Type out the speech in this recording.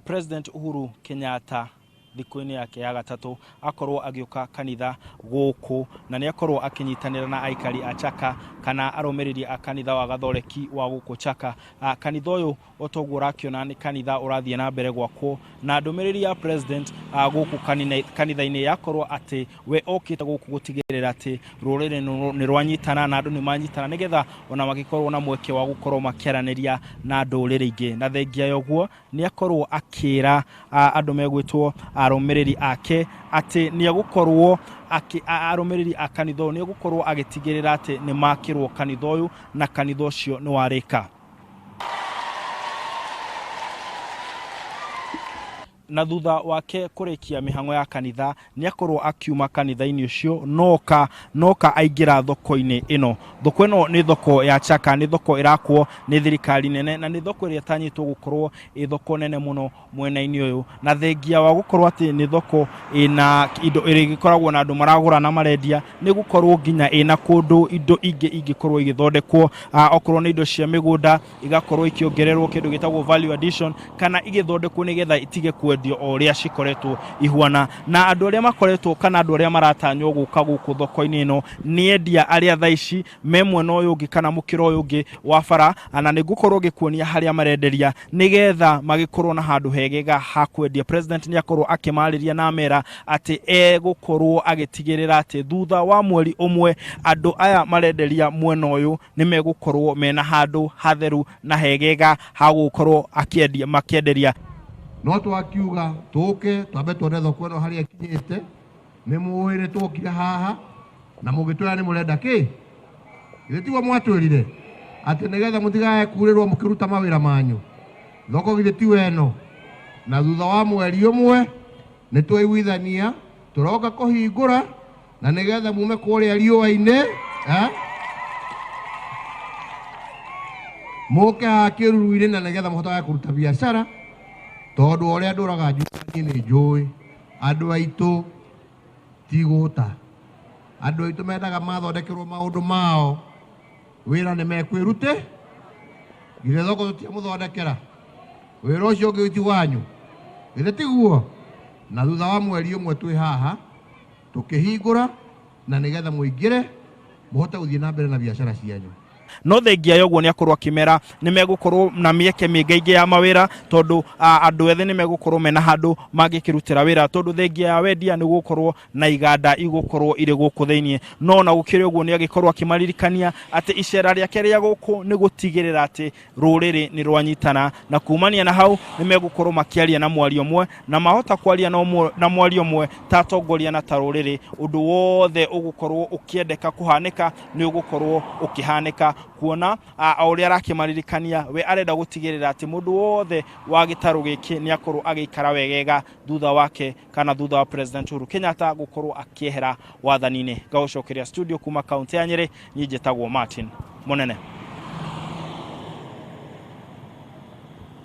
President Uhuru Kenyatta thikũ-inĩ yake ya gatatũ akorwo agĩũka kanitha gũkũ na nĩ akorwo akĩnyitanĩra na aikari a Chaka kana arũmĩrĩri a kanitha wa Gathoreki wa gũkũ Chaka. Kanitha ũyũ o toguo ũrakĩona nĩ kanitha ũrathiĩ na mbere gwakwo na ndũmĩrĩri ya president gũkũ kanitha-inĩ yakorwo atĩ we okĩte gũkũ gũtigĩrĩra atĩ rũrĩrĩ nĩ rwanyitana na andũ nĩ manyitana nĩgetha ona magĩkorwo na mweke wa gũkorwo makĩaranĩria na ndũrĩrĩ ingĩ. Na thengia ya ũguo nĩ akorwo akĩra andũ megwĩtwo arũmĩrĩri ake atĩ nĩ egũkorwo arũmĩrĩri a kanitha ũyũ nĩ egũkorwo agĩtigĩrĩra atĩ nĩ makĩrwo kanitha ũyũ na kanitha ũcio nĩ warĩka. Na thutha wake kũrĩkia mĩhang'o ya kanitha nĩ akorwo akiuma kanitha-inĩ ũcio noka noka aingĩra thoko-inĩ ĩno. Thoko ĩno nĩ thoko ya Chaka, nĩ thoko ĩrakwo nĩ thirikari nene na nĩ thoko ĩrĩa ĩtanyĩtwo gũkorwo ĩ thoko nene mũno mwena-inĩ ũyũ. Na thengia wa gũkorwo atĩ nĩ thoko ĩna indo ĩrĩgĩkoragwo na andũ maragũra na marendia, nĩ gũkorwo nginya ĩna kũndũ indo ingĩ ingĩkorwo igĩthondekwo, okorwo nĩ indo cia mĩgũnda igakorwo ikĩongererwo kĩndũ gĩtagwo value addition kana igĩthondekwo nĩgetha itige kwendio o ũrĩa cikoretwo ihuana. Na andũ arĩa makoretwo kana andũ arĩa maratanywo gũka gũkũ thoko-inĩ ĩno nĩ endia arĩa thaa ici me mwena ũyũ ũngĩ kana mũkĩra ũyũ ũngĩ wa bara, na nĩ ngũkorwo ngĩkuonia harĩa marenderia nĩgetha magĩkorwo na handũ hegega ha kwendia. President nĩ akorwo akĩmarĩria na amera atĩ egũkorwo agĩtigĩrĩra atĩ thutha wa mweri ũmwe andũ aya marenderia mwena ũyũ nĩ megũkorwo mena handũ hatheru na hegega ha gũkorwo akĩendia makĩenderia. No twakiuga tũke twambe tuone thoko ĩno harĩa ĩkinyĩte. Nĩ mũĩ nĩ twokire haha na mũgĩtwĩra nĩ mũrenda kĩ? Githĩ tiguo mwatwĩrire atĩ nĩgetha mũtigae kurĩrwo mũkĩruta mawĩra manyu? Thoko githĩ tiwe ĩno? Na thutha wa mweri ũmwe nĩ twaiguithania tũroka kũhingũra na nĩgetha mume kũrĩa riũa-inĩ, eh? Mũke haha kĩruru-inĩ na nĩgetha mũhotage kũruta biacara, tondũ ũrĩa ndũraga njugaga niĩ nĩ njũĩ andũ aitũ ti gũta. Andũ aitũ mendaga mathondekerwo maũndũ mao, wĩra nĩ mekwĩrute. Githĩ thoko tũtiamũthondekera? Wĩra ũcio ũngĩ ti wanyu? Githĩ tiguo? Na thutha wa mweri ũmwe twĩ haha tũkĩhingũra na nĩgetha mũingĩre mũhote gũthiĩ na mbere na biacara cianyu. No thengia ya ũguo nĩ akorwo akĩmera nĩ megũkorwo na mĩeke mĩingaingĩ ya mawĩra tondũ andũ ethĩ nĩ megũkorwo mena handũ mangĩkĩrutĩra wĩra tondũ thengia ya wendia nĩ gũkorwo na iganda igũkorwo irĩ gũkũ thĩinĩ. No ona gũkĩrĩ ũguo nĩ agĩkorwo akĩmaririkania atĩ icera rĩake rĩa gũkũ nĩ gũtigĩrĩra atĩ rũrĩrĩ nĩ rwanyitana na kumania na hau nĩ megũkorwo makĩaria na mwario ũmwe na mahota kwaria na mwario ũmwe ta atongoria na ta rũrĩrĩ, ũndũ wothe ũgũkorwo ũkĩendeka kũhanĩka nĩ ũgũkorwo ũkĩhanĩka kuona o ũrĩa arakĩmaririkania we arenda gũtigĩrĩra atĩ mũndũ wothe wa gĩtarũ gĩkĩ nĩ akorwo agĩikara wegega thutha wake kana thutha wa President Uhuru Kenyatta gũkorwo akĩehera wathani-inĩ. Ngagũcokeria studio kuma kaunti ya Nyĩrĩ, niĩ njĩtagwo Martin Mũnene.